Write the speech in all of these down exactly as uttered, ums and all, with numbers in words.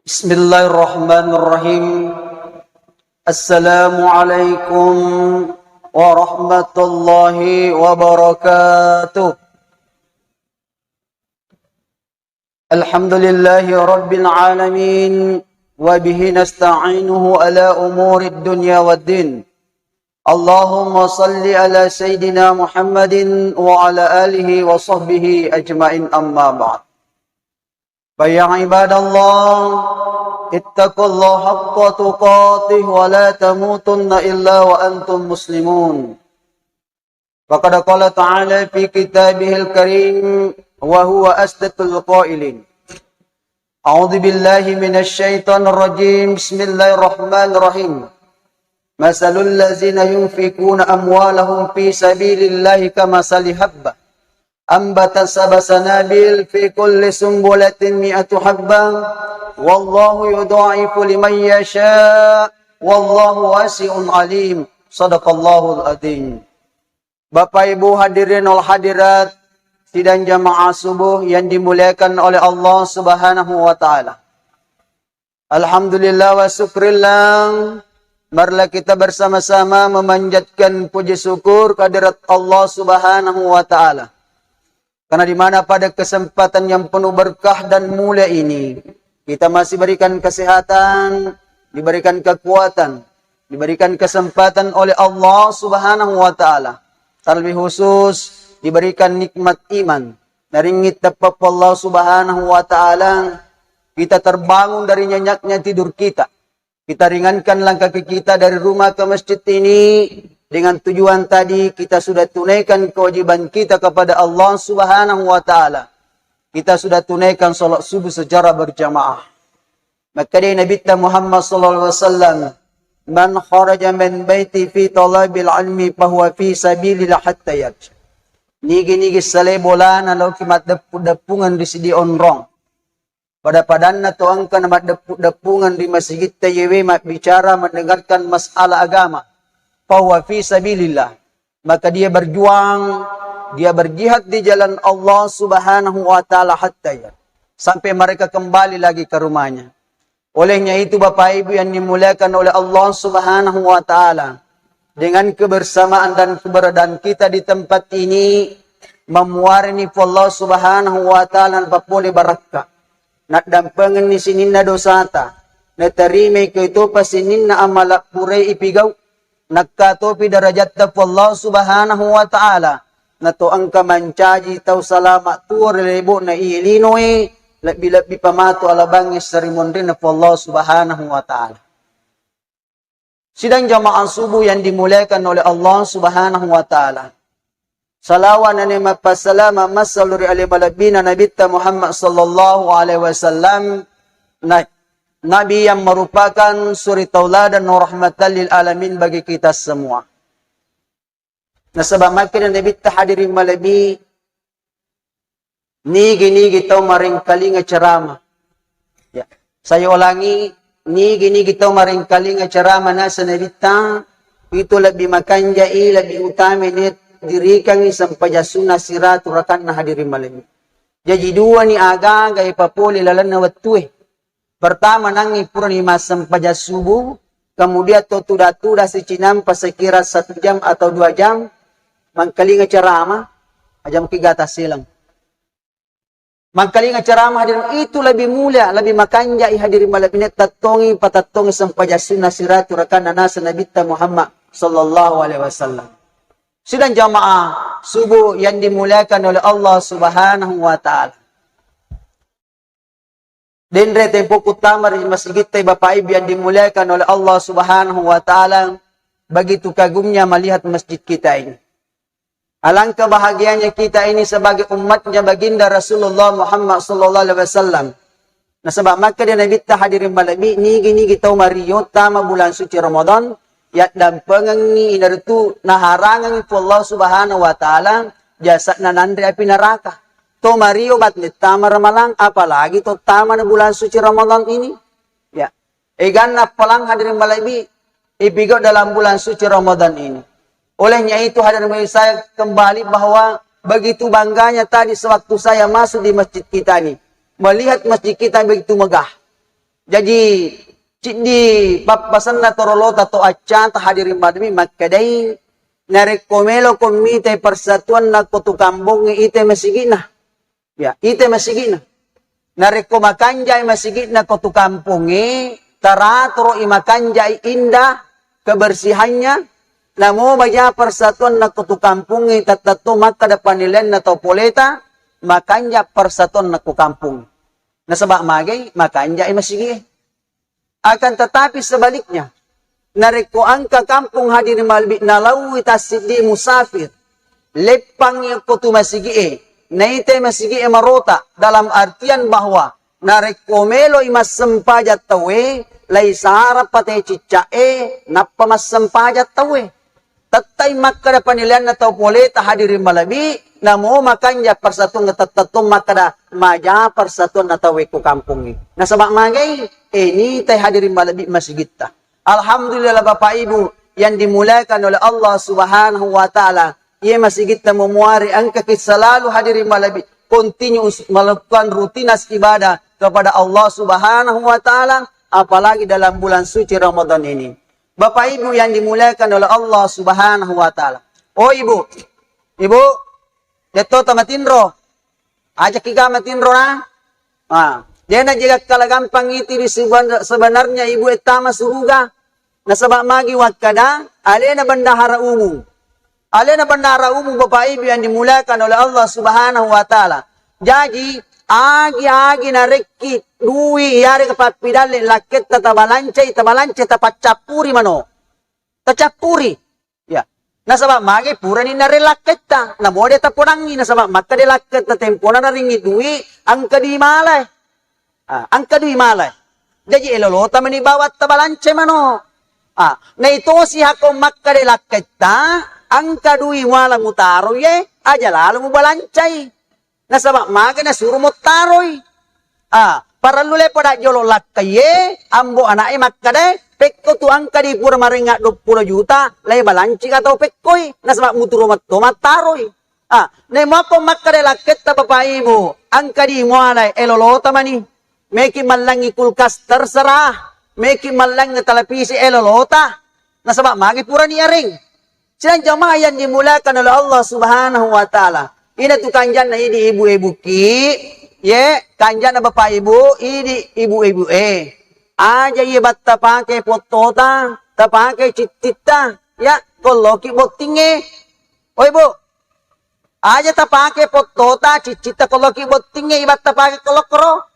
Bismillahirrahmanirrahim. Assalamualaikum warahmatullahi wabarakatuh. Alhamdulillahi rabbil alamin, wa bihi nasta'inuhu ala umurid dunya waddin. Allahumma salli ala sayyidina Muhammadin wa ala alihi wa sahbihi ajmain, amma ba'd. Fa ya ibadallah, ittaqullaha haqqa tuqatih wa la tamutunna illa wa antum muslimun. Faqad qala ta'ala fi kitabihil karim wa huwa asdaqul qailin. A'udzu billahi minasy syaithanir rajim. Bismillahirrahmanirrahim. Masalul ladzina yunfiquna amwalahum fi sabilillahi kamasali habbah ambatat sab'a sanabil fi kulli sumbulatin mi'atu habbah wallahu yudha'ifu liman yasha wallahu wasi'un alim. Sadaqallahul adzim. Bapak Ibu hadirin wal hadirat sidang jamaah subuh yang dimuliakan oleh Allah Subhanahu wa taala. Alhamdulillah wa syukrillah. Marilah kita bersama-sama memanjatkan puji syukur kehadirat Allah Subhanahu wa taala. Karena di mana pada kesempatan yang penuh berkah dan mulia ini, kita masih berikan kesehatan, diberikan kekuatan, diberikan kesempatan oleh Allah Subhanahu wa taala. Terlebih khusus diberikan nikmat iman. Naringit teppa Allah Subhanahu wa taala, kita terbangun dari nyenyaknya tidur kita. Kita ringankan langkah kaki kita dari rumah ke masjid ini dengan tujuan tadi kita sudah tunaikan kewajiban kita kepada Allah Subhanahu wa taala. Kita sudah tunaikan salat subuh secara berjamaah. Makkeda Nabitta Muhammad sallallahu alaihi wasallam, "Man kharaja min baiti fi talabil ilmi fahuwa fi sabilillah hatta yarji." Nigi-nigi salai bolana lao ki maddeppu-deppungeng ri sidi onrong. Pada-padanna to engka na maddeppu-deppungeng ri masigitta yewe mabbicara mendengarkan masalah agama. Fahuwa fi sabilillah. Maka dia berjuang, dia berjihad di jalan Allah Subhanahu wa taala hatta ya sampai mereka kembali lagi ke rumahnya. Olehnya itu, Bapak Ibu yang dimuliakan oleh Allah Subhanahu wa taala, dengan kebersamaan dan keberadaan kita di tempat ini, mamuarini fu Allah Subhanahu wa taala napapole barakka. Naddampengenni sininna dosata, natarimai ketopa sininna amala purai ipigau. Nakka topi darajatta fu Allah Subhanahu wa taala. Nato engka mancaji tau salama tuo ri lebo'na iye linoe, lebbi-lebbi pamato alabangnge sarimonrinna fu Allah Subhanahu wa taala. Sidang jamaah subuh yang dimuliakan oleh Allah Subhanahu wa taala. Salawa nani mappasalama massalu ri ale malebbina Nabitta Muhammad sallallahu alaihi wasallam, na-, Nabi yang merupakan suri tauladan wa rahmatan lil alamin bagi kita semua. Nasaba makkeda Nabitta, hadirin malebbi, nigi-nigi tau marengkalinga ceramah. Ya. Saya ulangi, nigi-nigi tau marengkalinga ceramah nasa Nabitta, itu lebbi makanjai, lebbi utamai ni dirikangi sempajang sunna siratu rakanna, hadirin malebbi. Jaji dua ni aga-aga ipapole lalenna wettue. Pertama, nangngi purani massempajang subuh, kemudian to tuda-tuda sicinampa sekira satu jam atau dua jam, mangkalinga ceramah, ajam ki gata seleng. Mangkalinga ceramah hadirin itu lebih mulia, lebih makanjai hadirin malebbi, tattongi, patattongi sempajang sunna siratu rakanna nasa Nabitta Muhammad sallallahu alaihi wasallam. Sidang jamaah subuh yang dimuliakan oleh Allah Subhanahu wa taala. Denre tempo kuttama ri masigitta, Bapak Ibu yang dimuliakan oleh Allah Subhanahu wa taala, begitu kagumnya melihat masjid kita ini. Alangkah bahagianya kita ini sebagai umatnya Baginda Rasulullah Muhammad sallallahu alaihi wasallam. Nasaba makkeda Nabitta, hadirin malebbi, nigi-nigi tau mario tama bulan suci Ramadan, yaddampengengngi inaritu naharangengngi fu Allah Subhanahu wa taala jasa'na nanre api neraka. To mario bat tama Ramalang, apalagi to tama na bulan suci Ramadan ini. Ya. Eganna palang, hadirin malebbi, ipigau dalam bulan suci Ramadan ini. Olehnya itu, hadirin malebbi, saya kembali bahwa begitu bangganya tadi sewaktu saya masuk di masjid kita ini, melihat masjid kita begitu megah. Jaji, ciddi pappasenna torolota to accata hadirin malebbi makkedai, narekko meloko mitai persatuanna ko tu kampongnge, itai masigi'na. Ya, itai masigi'na. Narekko makanjai masigi'na ko tu kampongnge, teratoro'i makanjai indah kebersihannya, namo maja persatuanna ko tu kampongnge, tattatto makkada panilaianna tau poleta, makanja persatuanna ko kampongnge. Nasaba magai, makanjai masigi'e. Akan tetapi sebaliknya, narekko engka kampong hadirin malebbi nalaui tassiddi musafir, leppangngi okko tu masigi'e, naitai masigi'e marota, dalam artian bahwa narekko meloi massempajang tauwe, laisarappa te cicca'e, nappa massempajang tauwe. Tettai makkada penilaianna tau poleta hadirin malebbi, namo makanja persatuanna, tettetto makkada maja persatuanna tau wekko kampongnge. Nasaba magai, e, nitai hadirin malebbi masigitta. Alhamdulillah Bapak Ibu yang dimuliakan oleh Allah Subhanahu wa Ta'ala, iye masigitta memuare engkaki selalu hadirin malebbi, continue us-, melakukan rutinitas ibadah kepada Allah Subhanahu wa Ta'ala, apalagi dalam bulan suci Ramadan ini. Bapak Ibu yang dimuliakan oleh Allah Subhanahu wa Ta'ala. Oh Ibu, Ibu, detto tamatinro. Ajaki ga matinro na? Ah, dena jaga kala gampang itu di seban-, sebenarnya Ibu ettama suruga. Nasaba magi wakkada, alena bendahara umum. Alena bendahara umum Bapak Ibu yang dimuliakan oleh Allah Subhanahu wa Ta'ala. Jaji, agi-agi narekki dui iyarega pappidalle lakketta tabalancai, tabalancai, tapaccappuri mano. Tacappuri. Ya. Nasaba magi purani nare lakketta, namo de taponangi, nasaba makkade lakketta tempona naringi dui, engka dui malai. Ah, engka dui malai. Jaji elolota mani bawang tabalancai mano. Ah, naitosi hako makkade lakketta, engka dui muala mutaro ye, aja lalo mubalancai. Nasaba maga nasuro muttaroi. Ah, parellu le pada jolo lakkaie, ambo anake makkade, pekko tu engka di pura marenga duappulo juta, lai balanci atau pekkoi, nasaba muturo matto mattaroi. Ah, naimako makkada lakketta Bapak Ibu, engka di mualai elolota mani. Meki mallangi kulkas terserah, meki mallangi televisi elolota. Nasaba magi purani areng. Sidang jamaah yang dimuliakan oleh Allah Subhanahu wa Ta'ala. Ina tu kanjanna idi ibu-ibu ki, ye, kanjanna Bapak Ibu, idi ibu-ibu e. Aja iye batta pake pottota, tapake cittitta, ya, kolloki bottingnge. Oi Bu, aja tapake pottota, ciccitta kolloki bottingnge, ibatta pake kolokro.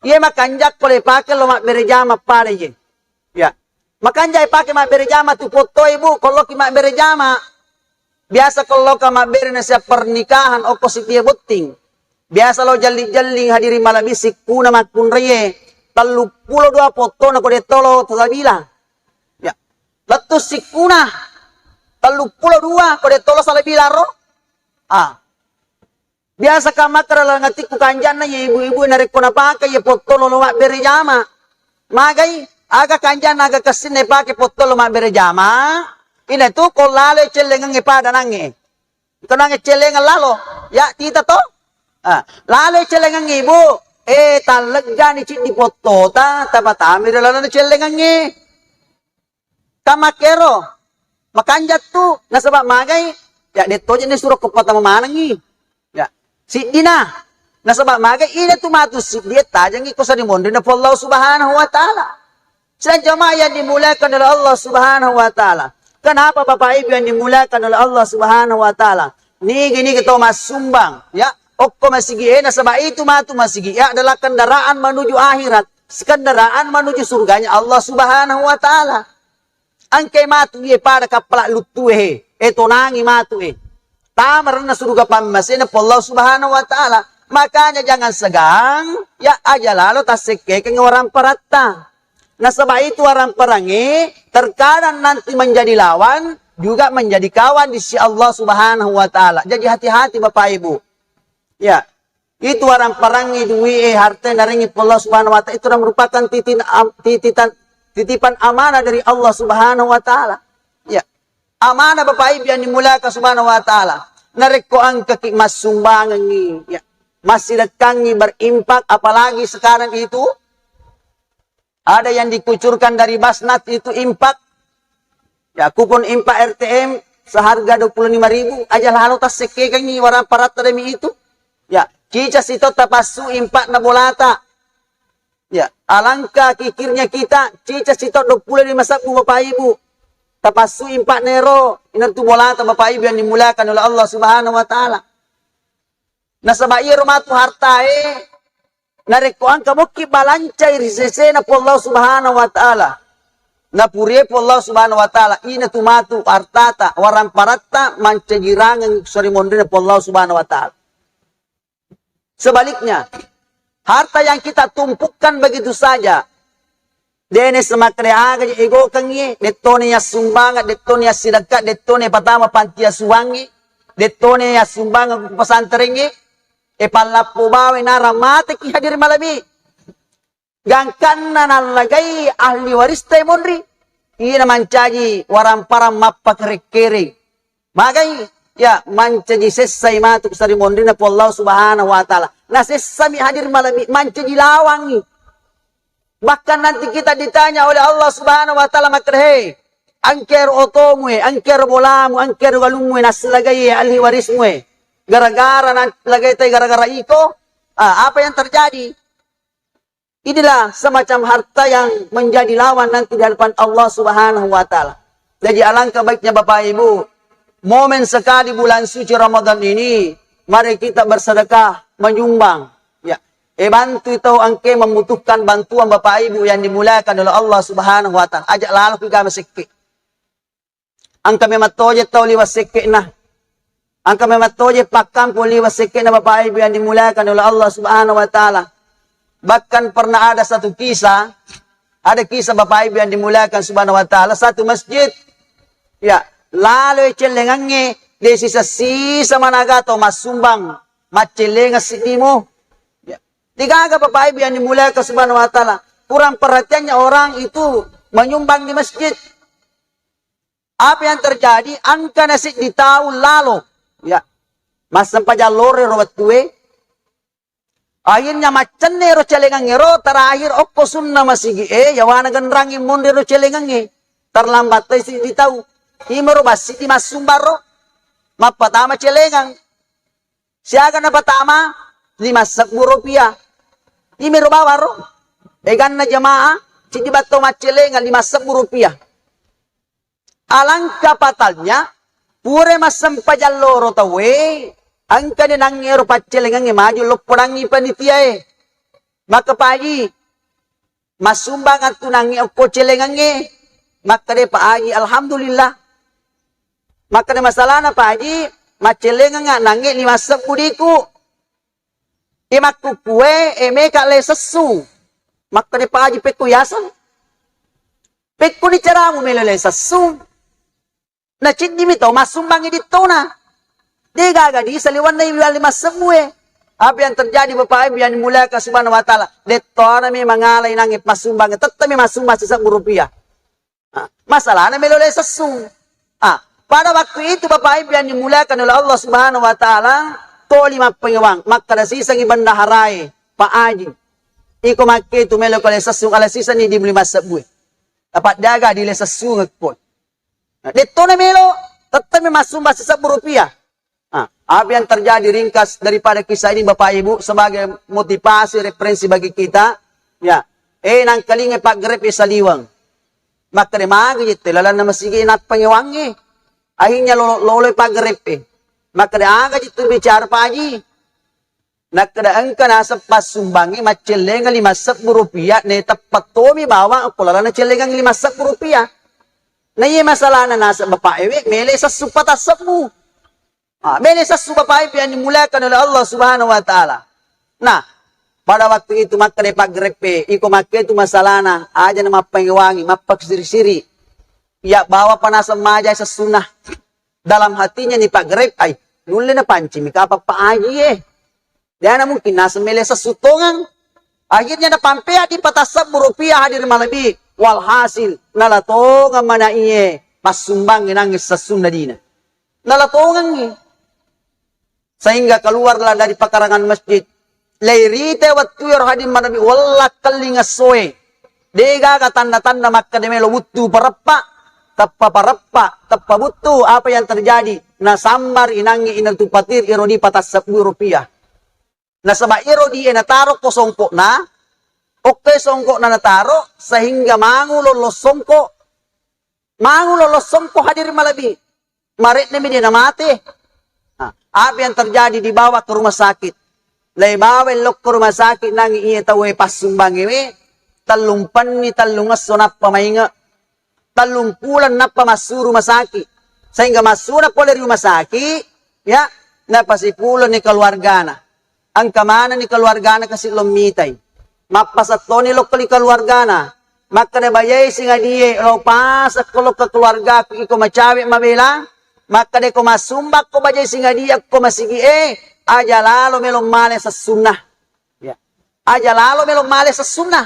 Iye makanjak kole pake lo mabbere jama pada iye. Ya. Makanjai pake mabbere jama tu pottoe Bu, kolloki mabbere jama. Biasa kolloka mabbere nasiap pernikahan okko sitie botting. Biasa lo jelling-jelling hadirin malebbi sikkuna makkunraie. Telluppulo dua pottona ko dettolo tasabila. Ya. Lettu sikkuna telluppulo dua ko dettolo salabila ro. Ah. Biasa ka makkeda laleng atikku kanjanna ye ibu-ibu narekko napake ye pottolo lo mabbere jama. Magai, aga kanjanna aga kessinna ipake pottolo mabbere jama. Ina tu ko lalo cellengengnge pada nangnge. Iko nangnge cellengeng lalo. Ya tita to? Ah, lalo cellengengnge ibu. Eh, talleggani ciddi pottota, tapatami ri lalona cellengengnge. Kamakkero, makanja tu, nasaba magai, ya, de toje ni suro ko patama manengi. Ya, siddina, nasaba magai, ina tu matu siddi e tajengi ko sari monri na Allah Subhanahu wa Ta'ala. Sidang jamaah yang dimuliakan oleh Allah Subhanahu wa Ta'ala. Kenapa Bapak Ibu yang dimuliakan oleh Allah Subhanahu wa Ta'ala? Nigi-nigi tau massumbang, ya, okko masigi e, nasaba itu matu masigi e adalah kendaraan menuju akhirat, kendaraan menuju surganya Allah Subhanahu wa Ta'ala. Engkai matu iye pada kappala luttue he, e tonangi matu e. Tamarenna suruga pammasena Allah Subhanahu wa Ta'ala. Makanya jangan segan, ya aja lalo tassekkekeng waramparatta. Nasaba itu waramparangnge terkadang nanti menjadi lawan juga menjadi kawan di sisi Allah Subhanahu wa Ta'ala. Jadi hati-hati Bapak Ibu. Ya. Itu waramparangngi dui'e, hartae narengi Allah Subhanahu wa Ta'ala, itu merupakan titin-, am-, tititan, titipan amanah dari Allah Subhanahu wa Ta'ala. Ya. Amanah Bapak Ibu yang dimuliakan Subhanahu wa Ta'ala. Narekko engkaki massumbangengngi, ya, massidekkangngi, berimpak, apalagi sekarang itu Ada yang dikucurkan dari Basnas itu infak. Ya, kupon infak R T M seharga dua puluh lima ribu, aja lalo tassekkekengngi warang paratta demi itu. Ya, cica sito tapassu infakna bolata. Ya, alangkah kikirnya kita, cica sito dua puluh lima sebbu Bapak Ibu. Tapassu infakna ero, inatu bolata Bapak Ibu yang dimuliakan oleh Allah Subhanahu wa Ta'ala. Nasaba iyaro matu hartae, narekko engka mokki balancai ri sesena Puang Allah Subhanahu wa Ta'ala, napurie Puang Allah Subhanahu wa Ta'ala, inatu matu hartata, warang paratta mancaji rangeng sori monrina Puang Allah Subhanahu wa Ta'ala. Sebaliknya, harta yang kita tumpukan begitu saja, dene semakkeda aga je egokengngi, dettone yassumbangeng, dettone yassidekka, dettone patama panti asuhangngi, dettone yassumbangeng ku pesantrengngi, e pallappo bawe narang mateki hadir malami. Gangkanna nallagai ahli warista monri, ina mancaji warang-parang mappakereng-kereng. Magai, ya, mancaji sessai matu sari monrina Puang Allah Subhanahu wa Ta'ala. Nasessami hadir malami, mancaji lawangi. Bahkan nanti kita ditanya oleh Allah Subhanahu wa Ta'ala, makkeda, "Hei, engkero otomu e, engkero bolamu, engkero galummu e, nassilagai e ahli warismu e. Gara-gara nallagai tai gara-gara iko, ah, apa yang terjadi?" Inilah semacam harta yang menjadi lawan nanti di hadapan Allah Subhanahu wa Ta'ala. Jadi, alangkah baiknya Bapak Ibu, momen sekali bulan suci Ramadan ini, mari kita bersedekah, menyumbang. Ya, e bantu tau engke membutuhkan bantuan Bapak Ibu yang dimuliakan oleh Allah Subhanahu wa Ta'ala. Aja lalo ki gama sekke. Engka memang toje tau liwat sekke'na. Engka memang toje pakkampong liwat sekke'na, Bapak Ibu yang dimuliakan oleh Allah Subhanahu wa Ta'ala. Bahkan pernah ada satu kisah, ada kisah Bapak Ibu yang dimuliakan Subhanahu wa Ta'ala, satu masjid, ya, laloi cellengangnge, de sisa-sisa managa tau massumbang, maccellengeng siddimu. Ya. Degaga Bapak Ibu yang dimuliakan Subhanahu wa Ta'ala, kurang perhatiannya orang itu menyumbang di masjid. Apa yang terjadi? Engkana siddi taung lalo, ya, massempajang loro ero wettue. Akhirnya maccenne ero celengang ero, terakhir okko sunna masigi e, yawana genrangi monri ero celengangnge. Terlambat toi siddi tau. Imero bassiddi massumbang ro, mappatama celengang. Siaga napatama? Lima sebbu rupiah. Imero bawang ro. Eganna jamaah, siddi batto maccelengang lima sebbu rupiah. Alangkah fatalnya, pura massempajang loro tauwe, engkani nangngero paccelengangnge maju loppo nangngi panitia e. Maka Pak Haji, massumbang attu nangnge okko celengangnge. Makkeda Pak Haji, "Alhamdulillah." Makkeda masalahna Pak Haji, "Maccelengang nangnge lima sebbu diku." E makkukkue, e meka le sessu. Makkeda Pak Haji, "Pekku yaseng? Pekku ni caramu melo le sessu?" Na ciddimi tau massumbangngi dittona. Degaga di saliwanna iwali massebbu e. Apa yang terjadi Bapak Ibu yang dimuliakan Subhanahu wa Ta'ala? Dettona memang alai nangnge massumbang, tettami massumbang sisebbu rupiah. Ah, masalahna melo le sessu. Ah, pada waktu itu Bapak Ibu yang dimuliakan oleh Allah Subhanahu wa Ta'ala, toli mappengewang, makkeda sisengi bendaharae, Pak Haji. Iko makke tu melo ko le sessu, ala sisani di lima sebbu e. Dapat daga di le sessu ngekko. Nah, dettona melo, tettami massumbang sisebbu rupiah. Ah, apa yang terjadi ringkas daripada kisah ini, Bapak Ibu, sebagai motivasi, referensi bagi kita, ya, eh, nangkalinga paggereppe saliweng. Makkeda magi jette lalanna masigi nappangewangnge. Akhirnya lolo, loloi paggereppe. Makkeda aga jitu bicara Pak Haji. Nakkeda engka naseng passumbangnge maccellengang lima sebbu rupiah, ne teppa tomi bawang okko lalanna cellengang lima sebbu rupiah. Na iya masalahna naseng bapak ewe mele sessu patasebbu. Ah, mele sessu Bapak Ibu yang dimuliakan oleh Allah Subhanahu wa Ta'ala. Nah, pada waktu itu makkeda paggereppe, iko makke tu masalahna, aja na mappangewangi, mappasiri-siri. Ya bawa panaseng maja sessuna. Dalam hatinya ni paggerep, ai, nulle na pancing mi kapang Pak Haji e. Dena mungkin naseng mele sessu tongang. Akhirnya napampea di patasebbu rupiah hadir malebbi. Walhasil, nala tongang mana iye passumbang nangnge sessunna dina. Nala tongangngi. Sehingga keluarlah dari pekarangan masjid. Leirite wettu ero hadir malebbi wella kelling essoe. Degaga tanda-tanda makkeda melo buttu pareppa, teppa pareppa, teppa buttu, apa yang terjadi? Nasambar inangnge inatu patir iro di patassebbu rupiah. Nasaba iro di e nataro ko songkokna, okke songkokna nataro sehingga mangu lollo songkok, mangu lollo songkok hadirin malebbi. Mare'nemi dia namate. Nah, apa yang terjadi, dibawa ke rumah sakit. Laibawa lokko rumah sakit nangi iye tau e passumbangnge we, tellumpenni tellung esso nappa mainge. Tellung puleng nappa massu rumah sakit. Sehingga massuna pole ri rumah sakit, ya, napasipuleng ni keluargana. Engka manenni keluargana kasi lo mitai. Mappasettoni lokko li keluargana. Makkeda bajai singadie lo pasakko lokka keluargaku iko macawe mabela. Makkeda ko massumbakko bajai singadie ko masigi e, aja lalo melo male sessunna. Ya. Aja lalo melo male sessunna.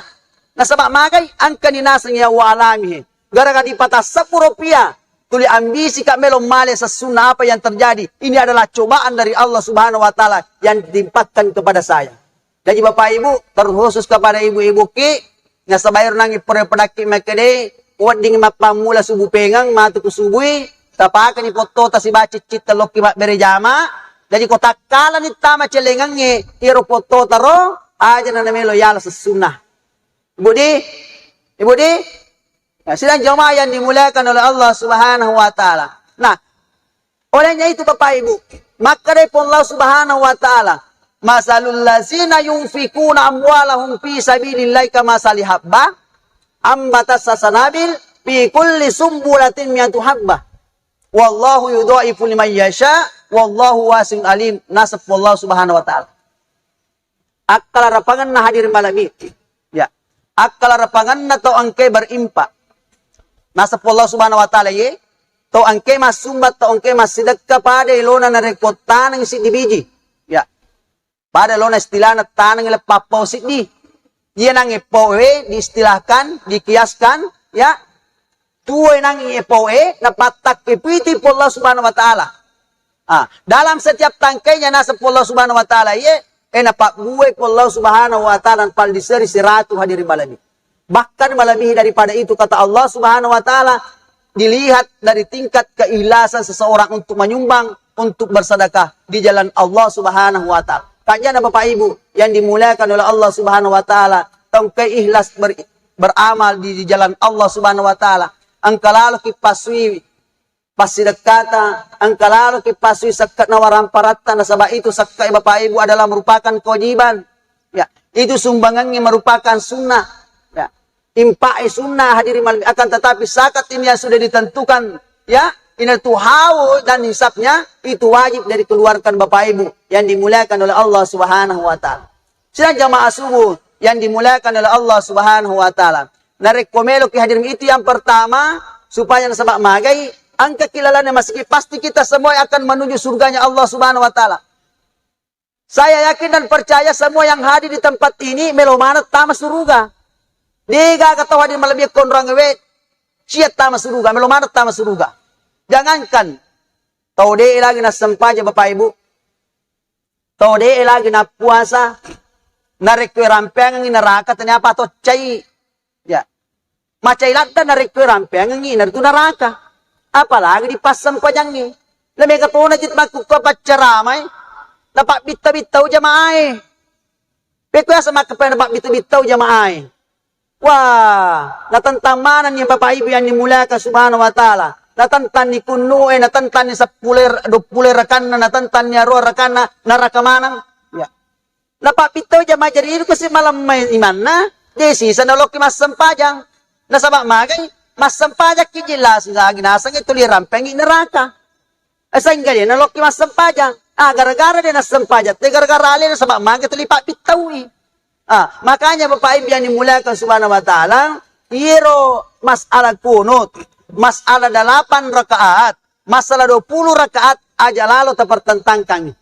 Nasaba magai angkani naseng ya wa alami he. Gara-gara dipatasseppu rupiah, tuli ambisi ka melo male sessunna, apa yang terjadi? Ini adalah cobaan dari Allah Subhanahu wa Ta'ala yang ditimpakan kepada saya. Jadi Bapak Ibu, terkhusus kepada ibu-ibu ki, nasaba ero nangi pura padakki makkeda, wedding mappammula subuh pengeng, matu ku subui, tapakani fottota sibawa ciccit lokki mabbere jama. Jadi ko takkalani tama celengangnge, iro fottota ro, aja na namelo yala sessunna. Ibu di, Ibu di, ya, sidang jamaah yang dimuliakan oleh Allah Subhanahu wa Ta'ala. Nah, olehnya itu Bapak Ibu, makkeda Puang Allah Subhanahu wa Ta'ala, "Masalul lazina yunfikuna amwalahum fi sabilillahi kamasali habba ambata sasanabil fi kulli sumbulatin mi'atu habba. Wallahu yudhaifu liman yasha, wallahu wasi'un alim." Nasab Allah Subhanahu wa Ta'ala. Akkalarapangenna hadirin malami. Ya. Akkalarapangenna tau engke berimpak. Nasab Allah Subhanahu wa Ta'ala ye, tau engke massumba, tau engke massidekka pada elona narekko taneng siddi biji. Ya. Pada elona istilahna taneng leppa pau siddi. Iya nang eppo we diistilahkan, dikiaskan, ya. Tuo nang eppo e, napattak epiti Allah Subhanahu wa Ta'ala. Ah, dalam setiap tangkainya nasab Allah Subhanahu wa Ta'ala, iye, eh, napabbue Allah Subhanahu wa Ta'ala pal diseri siratu hadirin malami. Bahkan melebihi daripada itu, kata Allah Subhanahu wa Ta'ala, dilihat dari tingkat keikhlasan seseorang untuk menyumbang, untuk bersedekah di jalan Allah Subhanahu wa Ta'ala. Kajana Bapak Ibu yang dimuliakan oleh Allah Subhanahu wa Ta'ala, tongkai ikhlas ber-, beramal di, di jalan Allah Subhanahu wa Ta'ala. Engka lalo ki pasui passidekkata, engka lalo ki pasui sekka na waramparatta, nasaba itu sekka, Bapak Ibu, adalah merupakan kewajiban. Ya, itu sumbangannya merupakan sunnah. Ya, infak sunnah hadirin malami. Akan tetapi zakat ini yang sudah ditentukan, ya, ini tuh haul dan nisabnya itu wajib dari keluarkan Bapak Ibu yang dimuliakan oleh Allah Subhanahu wa Ta'ala. Sidang jamaah subuh yang dimuliakan oleh Allah Subhanahu wa Ta'ala. Narekko meloki hadir itu yang pertama, supaya nasaba magai, engka kilalana masjid, pasti kita semua akan menuju surganya Allah Subhanahu wa Ta'ala. Saya yakin dan percaya semua yang hadir di tempat ini melo maneng tama suruga. Degaga tau hadir malebbi konrang we, cia tama suruga, melo maneng tama suruga. Jangankan tau de lagi nassempajang Bapak Ibu, tau de lagi nappuasa, narekko rampeangengi neraka, tania apa toccai. Ya. Macai ladda narekko rampeangengi naritu neraka. Apalagi dipassempajangi. Lemega tona jit makkukko paccaramai, napabbitta-bittau jamaae. Pekko asa makkepa napabbitta-bittau jamaae. Wah, natentang manenni Bapak Ibu yang dimuliakan Subhanahu wa Ta'ala. Natentang ni kunnu'e, natentang ni seppulo, dua puluh rakanna, natentang ni arua rakanna, naraka maneng. Ya. Napabbittau jama, jadi iruko si malemmai imanna, de sisa nalokki massempajang. Nasaba magai, massempajakki jelas lagi naseng itu lirampengi neraka. Sehingga de nalokki massempajang. Ah, gara-gara de nassempajang, te gara-gara ale nasaba magai tuli pabbittaui. Ah, makanya Bapak Ibu yang dimuliakan Subhanahu wa Ta'ala, iyero masalah kunut, masalah delapan rakaat, masalah dua puluh rakaat aja lalo tapertentangkan.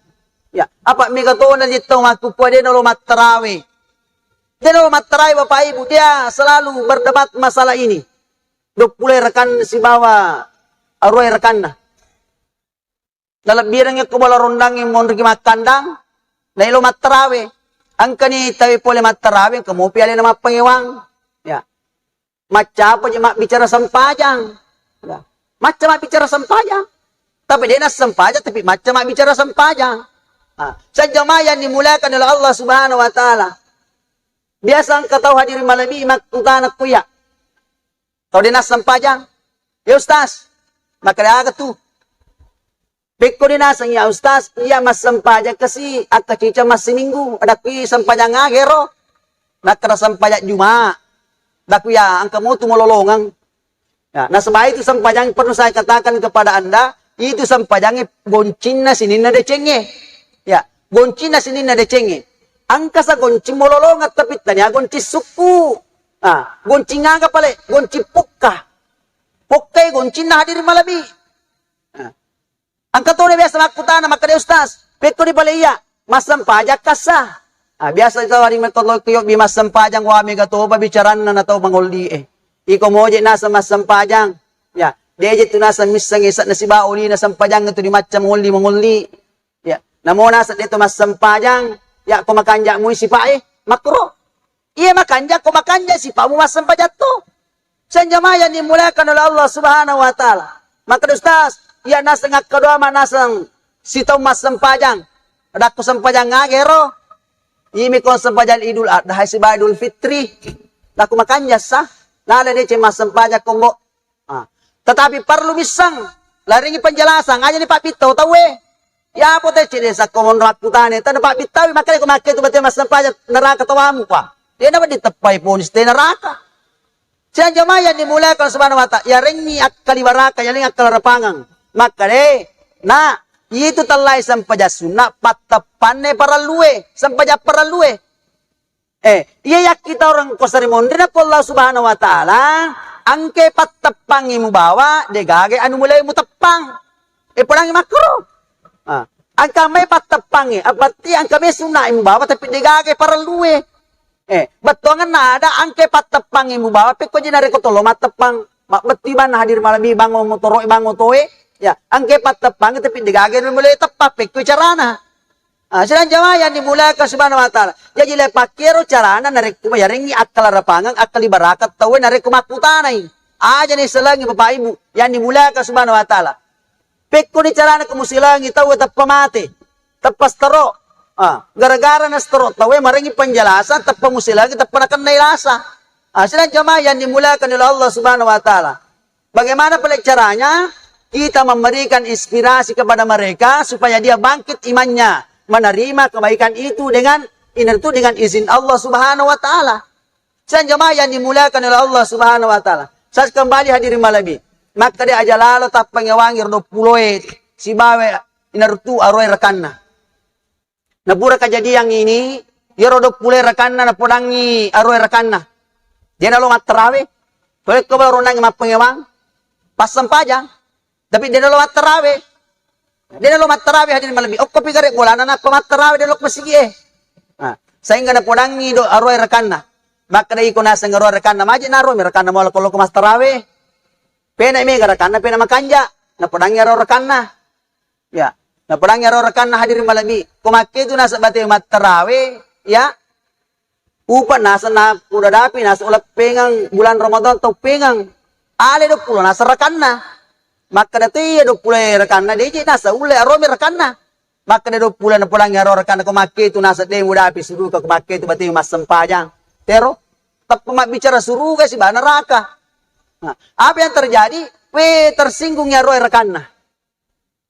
Ya, apa mega tona jitto makkukua de nalo mattarawe. De nalo mattarawe Bapak Ibu, dia selalu berdebat masalah ini. Dua puluh rakan sibawa arua rakanna. Nalebbirengngi ko bola rondang monriki makkandang, naelo mattarawe. Engkani tawe pole mattarawe, engka mopi alena mappangewang. Ya. Maccapo je mabbicara sempajang. Ya. Macca mabbicara sempajang. Tapi de' nassempajang, tapi macca mabbicara sempajang. Ah, sejamaah yang dimuliakan oleh Allah Subhanahu wa Ta'ala. Biasa engka tau hadirin malebbi makkutana kuya. Tau de' nassempajang. Ya Ustaz, makkeda aga tu? Pekko dinaseng, "Ya Ustaz, iya massempajang kasi akkacica massiminggu." Adakku, "I sempajang aga ero?" Nakkeda, "Sempajang Juma." Dakku, "Ya, engka motu malolongeng." Ya, nasaba itu sempajang perlu saya katakan kepada Anda, itu sempajang goncinna sininna decengnge. Ya, goncinna sininna decengnge. Engka sa goncing malolongeng, tapi tania goncing sukku. Ah, goncing aga pale? Goncing pukka. Pukkai goncinna, hadirin malebbi. Ah. Engka tona biasa makkutana makkeda, "Ustaz, pekko di pale iya massempajang kassa?" Ah, biasa tau hari metto lokko yobbi massempajang, wa mega topa bicaranna na tau mangolli e. Iko moje naseng massempajang. Ya, deje tu naseng misseng esak nasiba oli na sempajang tu di macca mangolli, mangolli. Ya, namo naseng de to massempajang, ya ko makanja mui sipa e, makkuro. Iya makanja, ko makanja sipamu massempajang to. Siang jamaah yang dimuliakan oleh Allah Subhanahu wa Ta'ala. Makkeda Ustaz, iya naseng akkadoa manaseng sitaung massempajang. Dakku sempajang aga ero? Imi ko sempajang Idul Adha siba Idul Fitri. Dakku makanja sa. Nala deceng massempajang kombo. Ah. Tetapi perlu misseng, laringi penjelasan, aja ni pabbittau tauwe. Ya apa te cede sakko monro akkutane, tana pabbittawi makkeda ko makke tu bate massempajang neraka tawamu pa. Dena wedding teppai ponis te neraka. Siang jamaah yang dimuliakan Subhanahu wa Ta'ala, yarengngi akkali baraka, yarengngi akkala rapangeng. Makkeda, na, itu tellai sempajang sunna patteppanne parellue, sempajang parellue. Eh, iya yakkita orang ko sari monri na ko Allah Subhanahu wa Ta'ala, angke patteppangi mubawa, degaga anu mulai muteppang. Eh, podangi makkuro. Ah, angka mai patteppangi, berarti angka mai sunna mubawa, tapi degaga parellue. Eh, bettuanganna ada angke patteppangi mubawa, pekko je narekko tolo matteppang, ma-, betti banna hadir malebbi bango motoro, bango toe, ya, angke patteppangi, tapi degaga anu mulai teppang, pekko carana. Ah, sedang jamaah yang dimuliakan Subhanahu wa Ta'ala. Jaji, le pakkero carana narekko yarengngi akkala rapangeng, akkali barakeng tauwe narekko makkutanai. Aja ni selengi Bapak Ibu yang dimuliakan Subhanahu wa Ta'ala. Pekko ni carana ko musilengi tauwe teppa mate, teppa stero. Ah, gara-gara na stero tauwe marengngi penjelasan, teppa musilengi, teppa nakennai lasa. Ah, sedang jamaah yang dimuliakan oleh Allah Subhanahu wa Ta'ala. Bagaimana pale caranya kita memberikan inspirasi kepada mereka supaya dia bangkit imannya, menerima kebaikan itu dengan, inatu dengan izin Allah Subhanahu wa Ta'ala. Siang jamaah yang dimuliakan oleh Allah Subhanahu wa Ta'ala. Saya kembali hadirin malebbi. Makkeda aja lalo tappangewangi ro dua puluh e sibawa inartu aroe rekanna. Napura kejadian ini, iyaro dua puluh e rekanna napodangi aroe rekanna. Dena lo mattarawe. Tolekko bala ronangi mappangewang. Passempajang. Tapi dena lo mattarawe. Dena lo mattarawe hadirin malebbi. Okko pi gare bolana nappa mattarawe dena lo masigi e. Nah, sehingga napodangi do aroe rekanna. Makkeda iko naseng aroe rekanna, maje naro mi rekanna mola ko lo ko mattarawe. Pena mega rekanna, pena makanja. Napodangi aro rekanna. Ya, napodangi aro rekanna hadirin malebbi. Ko makketu naseng bate mattarawe, ya. Upa naseng na udah dapi naseng uleppengeng bulan Ramadan tau pengeng. Ale dua puluh naseng rekanna. Makkeda tu iya dua puluh rekanna, deje naseng ulle aromi rekanna. Makkeda dua puluh napodangi aro rekanna, ko makketu naseng de udapi suruga, ko makketu bate massempajang. Tero, teppa mabbicara suruga siba neraka. Nah, apa yang terjadi? We, tersinggung ya roe rekanna.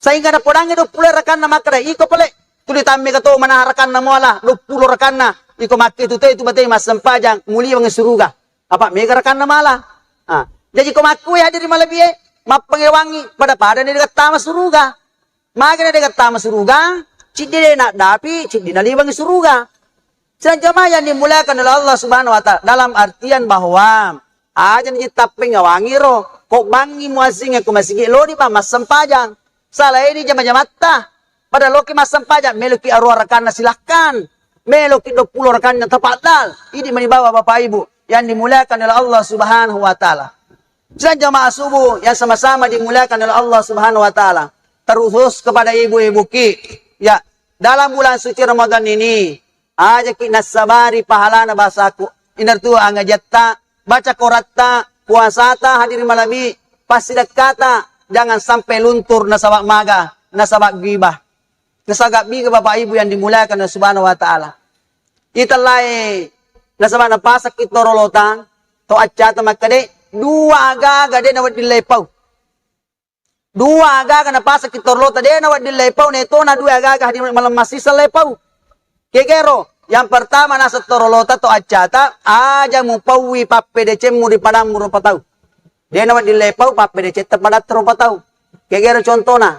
Sehingga napodangi dua puluh rekanna makkeda, iko pale, tuli tammega to manaha rekanna muala, dua puluh rekanna, iko makketu te tu bate massempajang, muliweng suruga. Apa mega rekanna mala? Ah, jaji ko makkue hadirin malebbi e, mappangewangi pada-pada ni degattama suruga. Magana degattama suruga, ciddi de naddapi, ciddi naliweng suruga. Sedang jamaah yang dimuliakan oleh Allah Subhanahu wa Ta'ala, dalam artian bahwa aja ni tappeng awangi ro, ko bangi muazzing ko masigi lodi pa massempajang. Salaini jama-jamatta. Pada loki massempajang, meloki aroa rekanna silahkan. Meloki dua puluh rekanna tapaddal. Idi mani bawa Bapak Ibu yang dimuliakan oleh Allah Subhanahu wa Ta'ala. Sedang jamaah subuh yang sama-sama dimuliakan oleh Allah Subhanahu wa Ta'ala. Terkhusus kepada ibu-ibu ki. Ya, dalam bulan suci Ramadan ini, aja ki nassabari pahalana basaku. Inartu angajatta baca koratta, puasata, hadirin malebbi, passidekkata, jangan sampai luntur nasaba maga, nasaba ghibah. Nasaba ghibah, Bapak Ibu yang dimuliakan Allah Subhanahu wa Ta'ala. Itallae nasaba napasakki torolota, to accata makkeda, dua aga-aga de nawedding lepau. Dua aga-aga napasakki torolota, de nawedding lepau, netona dua aga-aga hadirin malebbi massisa lepau. Kegero, yang pertama naseng torolota to accata, aja mupaui pappedecengmu ri padammu rupa tau. De nawedding lepau pappedecetta padatta rupa tau. Kegero contona,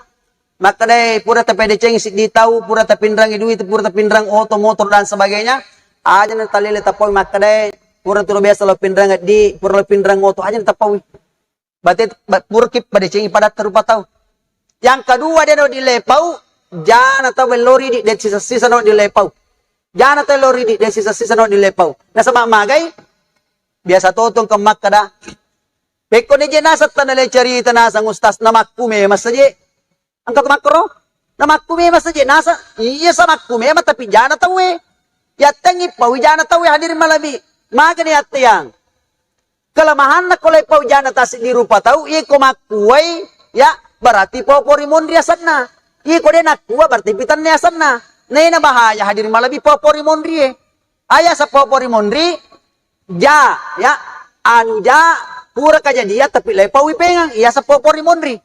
makkedai pura tapedecengi siddi tau, pura tapinrangi duit, pura tapinrang oto, motor dan sebagainya, aja natalele tapaui makkedai pura turo biasa lo pinrang di, pura lo pinrang oto, aja natapaui. Bate, ba-, puraki padecengi padatta rupa tau. Yang kedua, de nawedding lepau, jana tau ello ridi, de sisa-sisa nawedding lepau. Jana tau ello ridi, de sisa-sisa nawedding lepau. Nasaba magai, biasa totong ke makkeda. Pekko neje naseng tanale carita naseng ustaz namakku memang saje. Engka to makkoro? Namakku memang saja nasa, iya sa makku memang tapi jana tauwe. Yattengi pau jana tauwe hadirin malebbi. Magani yatteyang. Kelemahanna ko lepau jana tasiddi rupa tau, iya ko makkuwai, ya, berarti popo ri monri asenna. Iya ko de nakkua berarti pitanne asenna. Nena bahaya hadirin malebbi popo ri monri e. Aya sa popo ri monri, ja, ya, anu ja, pura kajadian tapi lepau wi pengang, iya sa popo ri monri.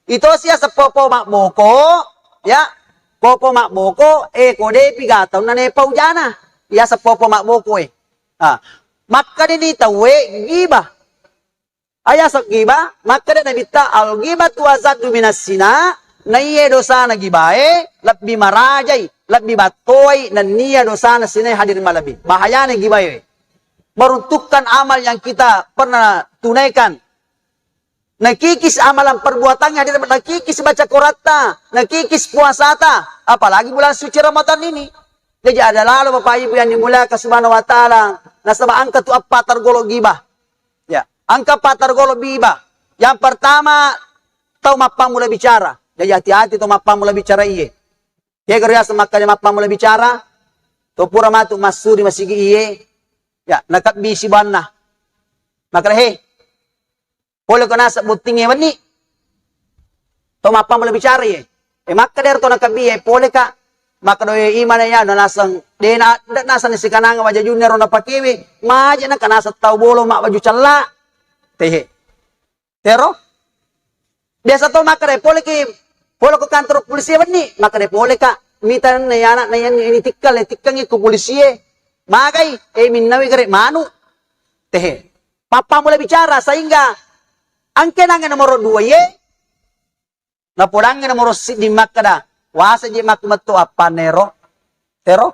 Itosi iyaseng popo mabboko, ya, popo mabboko, e, ko depi gataunna nepau jana, iyaseng popo mabboko e. Ah, makkedani tauwe giba. Ayaseng giba, makkeda Nabitta, "Al-ghibatu asaddu minas zina," naiye dosana gibae lebbi marajai, lebbi battoai nennia dosana sinae hadirin malebbi. Bahayana gibae. Meruntuhkan amal yang kita pernah tunaikan. Nakikis amalan perbuatannya, hadirin, nakikis baca koratta, nakikis puasata, apalagi bulan suci Ramadan ini. Jadi ada lalo Bapak Ibu yang dimuliakan Subhanahu wa Ta'ala, nasaba engka tu appa targolo gibah. Ya, engka appa targolo gibah. Yang pertama, tau mappamula bicara. Jadi hati-hati tau mappamula bicara iye. Kega riaseng makkeda mappamula bicara, to pura matu massuri masigi iye, ya, nakabbi sibanna. Makkeda, "He, pole ko naseng bottingnge wenni." To mappamula bicara iye. E, makkeda ero to nakabbi iye, "Pole ka." Makkeda, "E, imana ya, na naseng, de na, de naseng sikananga wajajunna ero napakewe, maje na ka naseng tau bolo mabbaju cella." Tehe. Tero? Biasa to makkeda pole ki, pole ko kantor polisi wenni, makkeda pole ka, mita na yana na yani ini tikkal, e, tikkangi ko polisi e. Magai, e, minnawi gare manu. Tehe. Mappamula bicara sehingga engke nange nomoro dua ye, napodangnge nomoro siddi makkeda, wasa je makku metto appanna ero. Tero?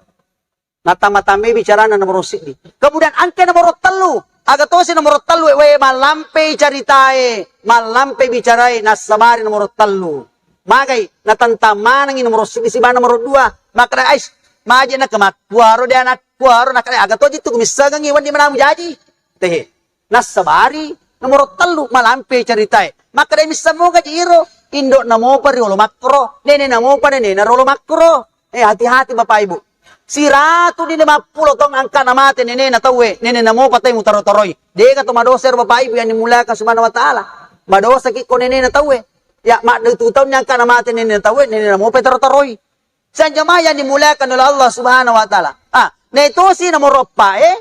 Natamba-tambai bicarana nomoro siddi. Kemudian engka nomoro tellu. Aga tosi nomoro tellu, we, mallampai caritae, mallampai bicarai, nassabari nomoro tellu. Magai, natentang manengi nomoro siddi sibawa nomoro dua. Makkeda, "Ais, maje na kemakkuaro de anakkuaro," nakkeda, "Aga toji tu kumissengengi wenni manamu jaji." Tehe. Nassabari nomoro tellu, malampe caritae. Makkeda, "Misseng moga ji iro, indo'na mopa riolo makkoro, nenena mopa nenena riolo makkoro." Eh, hati-hati Bapak Ibu. Siratu di lima pulo taung angkana mate nenena tauwe, nenena mopa tauwe mutaro-taroi. Dega to madosa ero Bapak Ibu yang dimuliakan Subhanahu wa Ta'ala. Madosa ki ko nenena tauwe. Ya, maddu tu taung angkana mate nenena tauwe, nenena mopa taro-taroi. Sang jamaah yang dimuliakan oleh Allah Subhanahu wa Ta'ala. Ah, na itosi nomoro eppa e,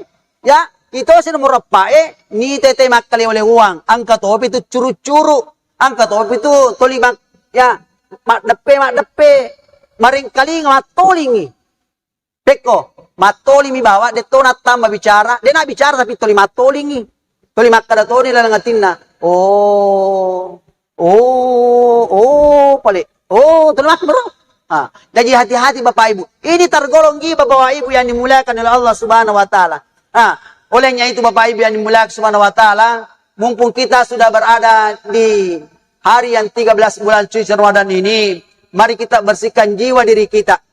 ya, itosi nomoro eppa e, ni tete makkalewa-lewang, engka topi tu curu-curu, engka topi tu toli mak-, ya, maddeppe, maddeppe, marengkalinga, mattolingi. Pekko, mattolimi bawa, detto nattamba bicara, de na bicara tapi toli mattolingi. Tuli makkeda toni laleng atinna, "Oh, oh, oh, pale. Oh," tuli makkeda, bro. Ah, jadi hati-hati Bapak Ibu. Ini tergolong ghibah Bapak Ibu yang dimuliakan oleh Allah Subhanahu wa Ta'ala. Ah, olehnya itu Bapak Ibu yang dimuliakan Subhanahu wa Ta'ala, mumpung kita sudah berada di hari yang tiga belas bulan suci Ramadan ini, mari kita bersihkan jiwa diri kita.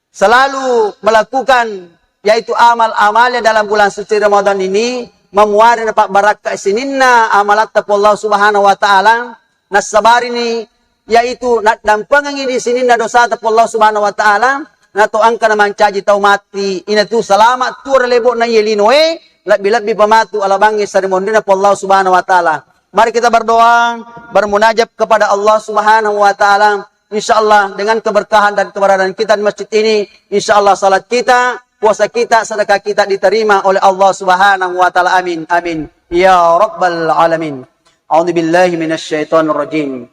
Selalu melakukan, yaitu amal-amalnya dalam bulan suci Ramadan ini, mamuare napabbarakka sininna amalatta pu Allah Subhanahu wa Ta'ala, nassabarini, yaitu naddampengengi di sininna dosata pu Allah Subhanahu wa Ta'ala, nato engka namancaji tau mati, inatu salama tuo ri lebo'na iye linoe, lebbi-lebbi pematu ala bangngi sarimunrinna Puang Allah Subhanahu wa Ta'ala. Mari kita berdoa, bermunajat kepada Allah Subhanahu wa Ta'ala. Insya Allah, dengan keberkahan dan keberadaan kita di masjid ini, insya Allah salat kita, puasa kita, sedekah kita diterima oleh Allah Subhanahu wa Ta'ala. Amin, amin, ya rabbal alamin. A'udzu billahi minasyaitonir rajim.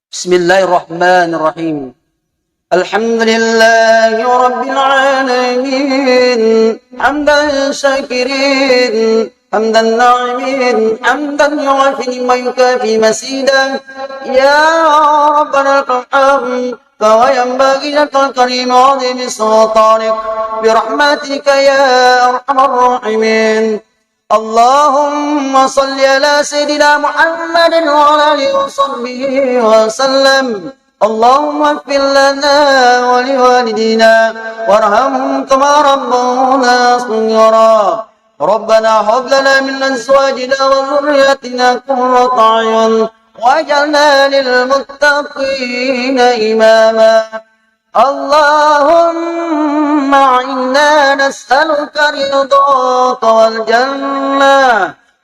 Bismillahirrahmanirrahim. Alhamdulillahi rabbil alamin. Hamdan syakirin, hamdan na'imin, hamdan yuwafi ni'mahu wa yukafi mazidah. Ya Rabbana lakal hamd, kama yanbaghi li wajhikal karim wa 'azimi sultanik. Bi rahmatika ya arhamar rahimin. Allahumma salli ala sayyidina Muhammadin wa ala alihi wa sahbihi wa sallam. Allahumma ighfir lana wa liwalidina warhamhum kama rabbawna shaghira. Rabbana hab lana min azwajina wa dhurriyyatina qurrata a'yun waj'alna lil muttaqina imama. اللهم إنا نسألك رضاك والجنة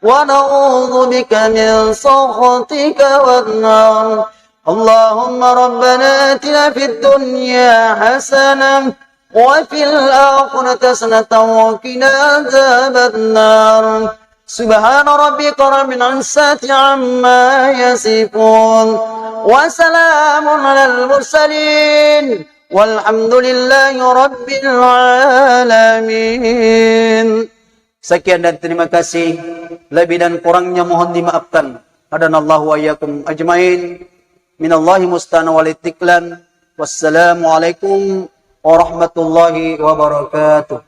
ونعوذ بك من سخطك والنار. اللهم ربنا آتنا في الدنيا حسنة وفي الآخرة حسنة وقنا عذاب النار. سبحان ربك رب العزة عما يصفون. وسلام على المرسلين. والحمد لله رب العالمين. Sekian dan terima kasih. Lebih dan kurangnya mohon dimaafkan. Hadanallahu wa iyyakum ajmain. Minallahi musta'an wal istiqlan. Wassalamualaikum warahmatullahi wabarakatuh.